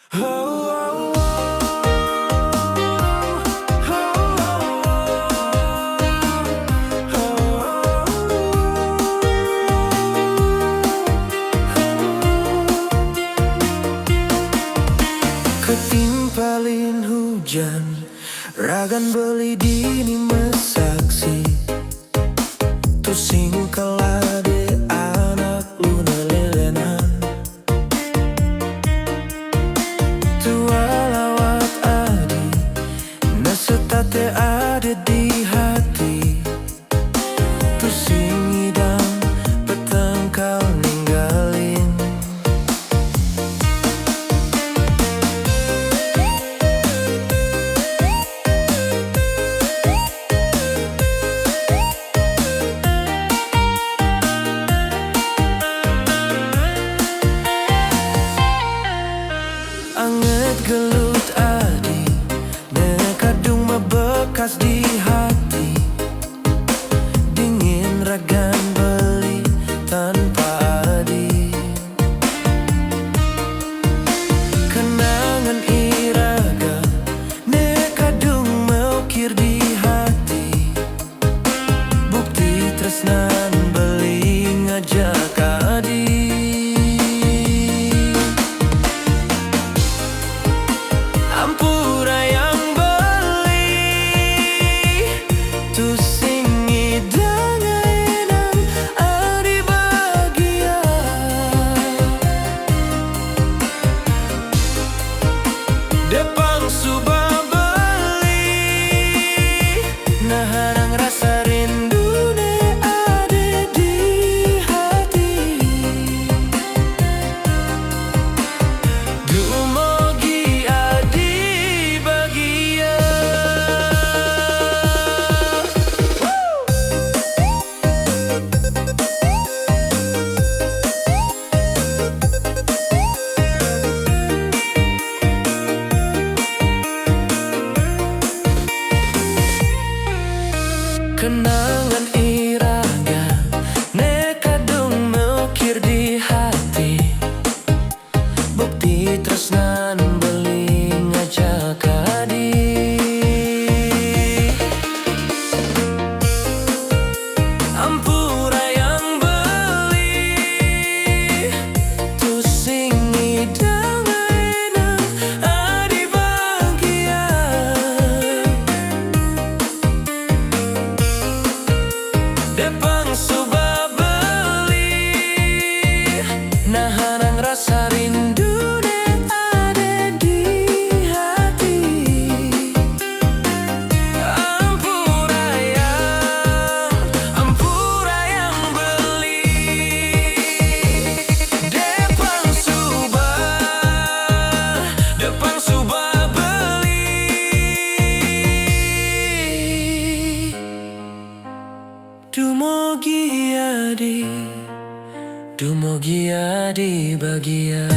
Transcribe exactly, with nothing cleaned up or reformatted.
Katimpalin hujan, ragan beli dini masaksi. Tusing kalade anak lu nalelenan. Tua lawat adi, nasetate ade di hati. Tusing idang patangkal ninggalin. Anget gelut adi, ne kadung mabekas di hati. Dingin ragan beli tanpa adi. Kenangan iraga ne kadung maukir di hati. Bukti tresnan beli ngajak adi. Ampura yang beli, tusing idang ai nang adi bagia. Depang suba beli, nahanang rasa rindu ne ade di hati. Dumogi adi bagia. Kenangan iraga ne kadung maukir di hati. Bukti tresnan beli ngajak adi. Ampura yang beli, tusing idang ai nang adi bagia. Depang suba beli, nahanang rasa rindu ne ade di hati. Ampura yang, ampura yang beli. Depang suba, depang suba beli. Dumogi adi, dumogi adi bagia.